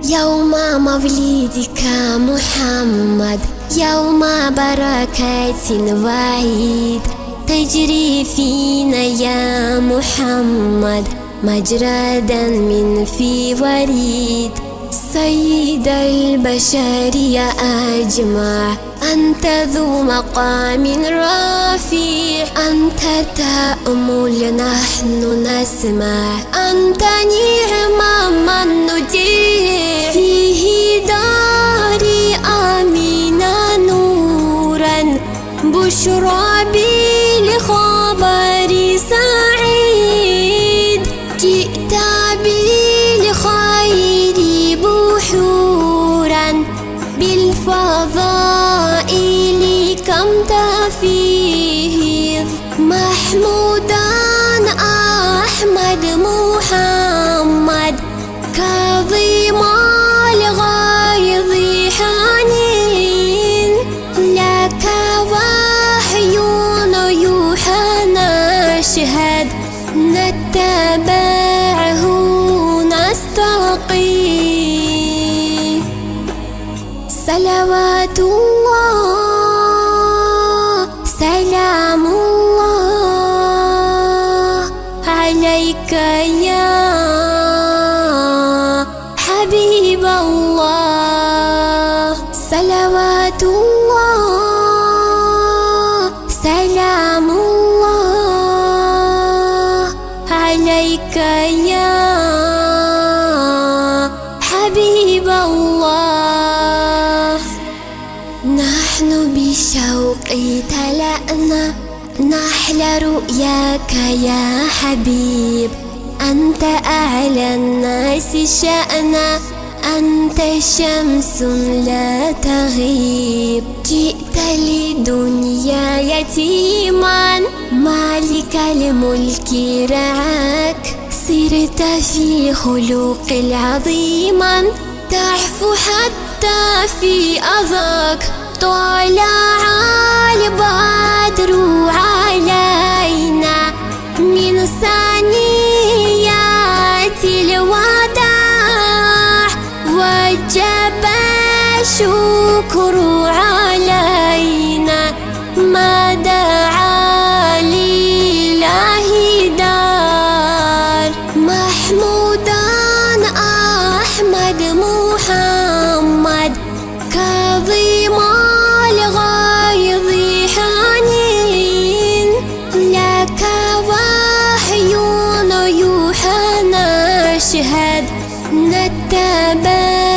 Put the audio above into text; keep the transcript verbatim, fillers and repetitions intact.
يوم مولدك محمد، يوم بركة وعيد، تجري فينا يا محمد مجرى دم في وريد. سيد البشر يا أجمع، أنت ذو مقام رفيع، أنت تأمل نحن نسمع، أنت نعم من نطيع. فيه داري آمنة نورا، بشرى بالخبر سعيد. جئت بالخير بحورا، بالفضائل كم تفيض. محمودا أحمد محمد، كاظم الغيظ حنين. لك وحي يوحى نشهد، نتبعه نستقيم. صلوات الله، سلام الله عليك يا حبيب الله. صلوات الله، سلام الله عليك يا حبيب الله. نحن بالشوق تلأنا نحل رؤياك يا حبيب، أنت أعلى الناس شأنا، أنت شمس لا تغيب. جئت للدنيا يتيما، مالك الملك رعاك، سرت في الخلق العظيما، تعفو حتى في أذاك. طلع البدر علينا من ثنيات الوداع، وجب الشكر علينا ما دعا لله دار. محمودا أحمد محمد، كاظم الغيظ حنين. لك وحي يوحى نشهد، نتبع